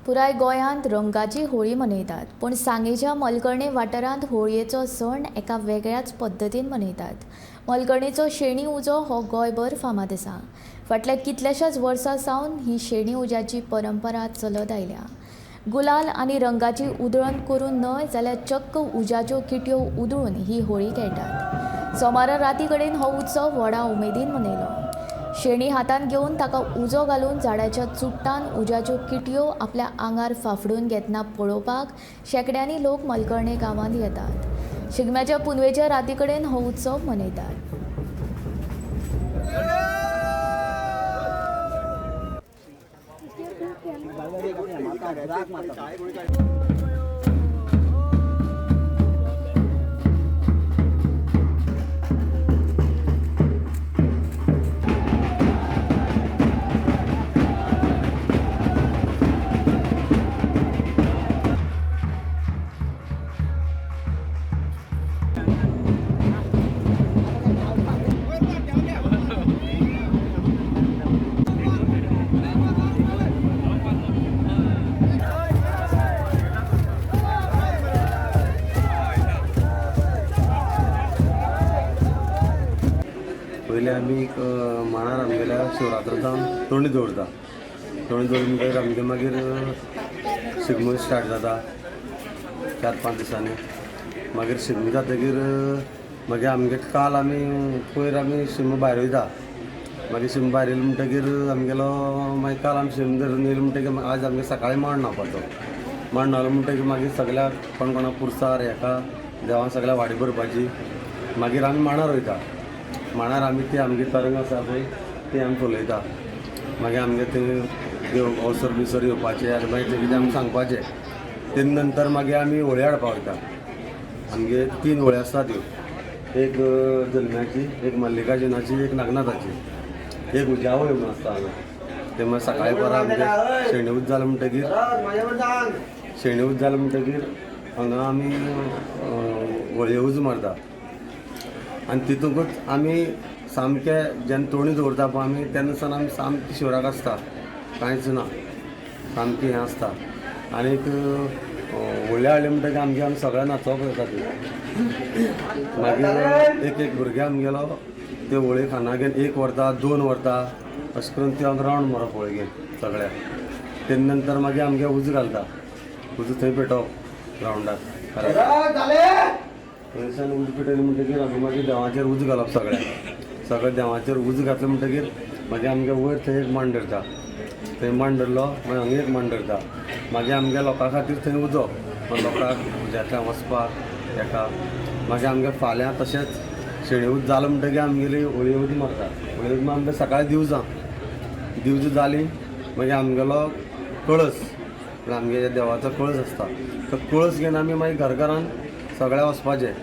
पुराय गोंयांत रंगाची होळी मनयतात, पूण सांगेच्या मलकर्णे वाठारांत होळयेचो सण एका वेगळ्याच पद्दतीन मनयतात. मलकर्णेचो शेणी उजो हो गोंयभर फामाद आसा. फाटल्या कितल्याशाच वर्सां सावन ही शेणी उज्याची परंपरा चलत आयल्या. गुलाल आनी रंगाची उधळण करून न्हय जाल्यार चक्क उज्याच्यो किट्यो उधळून ही होळी खेळटात. सोमारा राती कडेन हो उत्सव व्हडा उमेदीन मनयलो. शेणी हातान घेवन ताका उजो घालून झाडाच्या चुट्टान उज्याच्यो किटयो आपल्या आंगार फाफडून घेतना पळोवपाक शेंकड्यांनी लोक मलकर्णे गांवांत येतात. शिगम्याच्या पुनवेच्या राती कडेन हो उत्सव मनयतात. पयलीं आमी माणार आमगेल्या शिवरात्र जावन तोणी दवरता. तोणी दवरून म्हणटगीर आमगे मागीर शिगमो स्टार्ट जाता 4-5 दिसांनी. मागीर शिगमो जातकीर मागीर आमगे काल आमी पयर आमी शिगमो भायर वयता. मागीर शिगमो भायर येयलो म्हणटगीर आमगेलो मागीर काल आमी शिगमो धरून येयलो म्हणटगीर आज आमगे सकाळीं मांड न्हांवपाचो. मांड न्हालो म्हणटगीर मागीर सगळ्याक कोण कोणा पुरसार हेका देवान सगळ्या वाडी भरपाची. मागीर आमी मांडार वयता. मांडार आमी ती आमगे तरंग आसा पळय ती आमी फुलयता. मागीर आमगे थंय देव अवसर बिवसर येवपाचें आनी मागीर तें कितें आमी सांगपाचें. तेजे नंतर मागीर आमी होळी हाडपा वयता. आमगे 3 होळी आसता त्यो, एक जल्म्याची, एक मल्लिकार्जुनाची, एक नागनाथाची, एक उज्या होळी म्हणून आसता हांगा. ते मागीर सकाळीं परां आमगे शेणी उज जालें म्हणटगीर हांगा आमी होळये उजो मारता. आनी तितूंकच आमी सामके जेन्ना तोणी दवरता पळय आमी तेन्ना सावन आमी सामकी शिवराक आसता, कांयच ना, सामकें हें आसता. आनीक होळी हाडली म्हणटगीर आमगे आमी सगळें नाचोवप जाता ती. मागीर एक एक भुरगें आमगेलो ते होळी खाना घेवन 1 व्हरता, 2 व्हरता, अशें करून त्यो आमी रावंड मारप होळी घेवन सगळ्याक. तेजे नंतर मागीर आमगे उजो घालता. उजो थंय पेटोवप रावंडाक. थंयसान उजो पेटयलो म्हणटगीर आमी मागीर देवाचेर उजो घालप सगळ्याक. सगळ्या देवाचेर उजो घातलो म्हणटगीर मागीर आमगे वयर थंय एक मांड धरता. थंय मांड धरलो मागीर हांगा एक मांड धरता. मागीर आमगे लोकां खातीर थंय उजो, लोकांक उज्यांतल्यान वचपाक हेका. मागीर आमगे फाल्यां तशेंच शेणी उज जालो म्हणटगीर आमगेली होळी उज मारता. होळी उज मारून सकाळीं दिवजां दिवजां जाली मागीर आमगेलो कळस, म्हळ्यार आमगे देवाचो कळस आसता, तो कळस घेवन आमी मागीर घर घरान सगळ्या वचपाचें.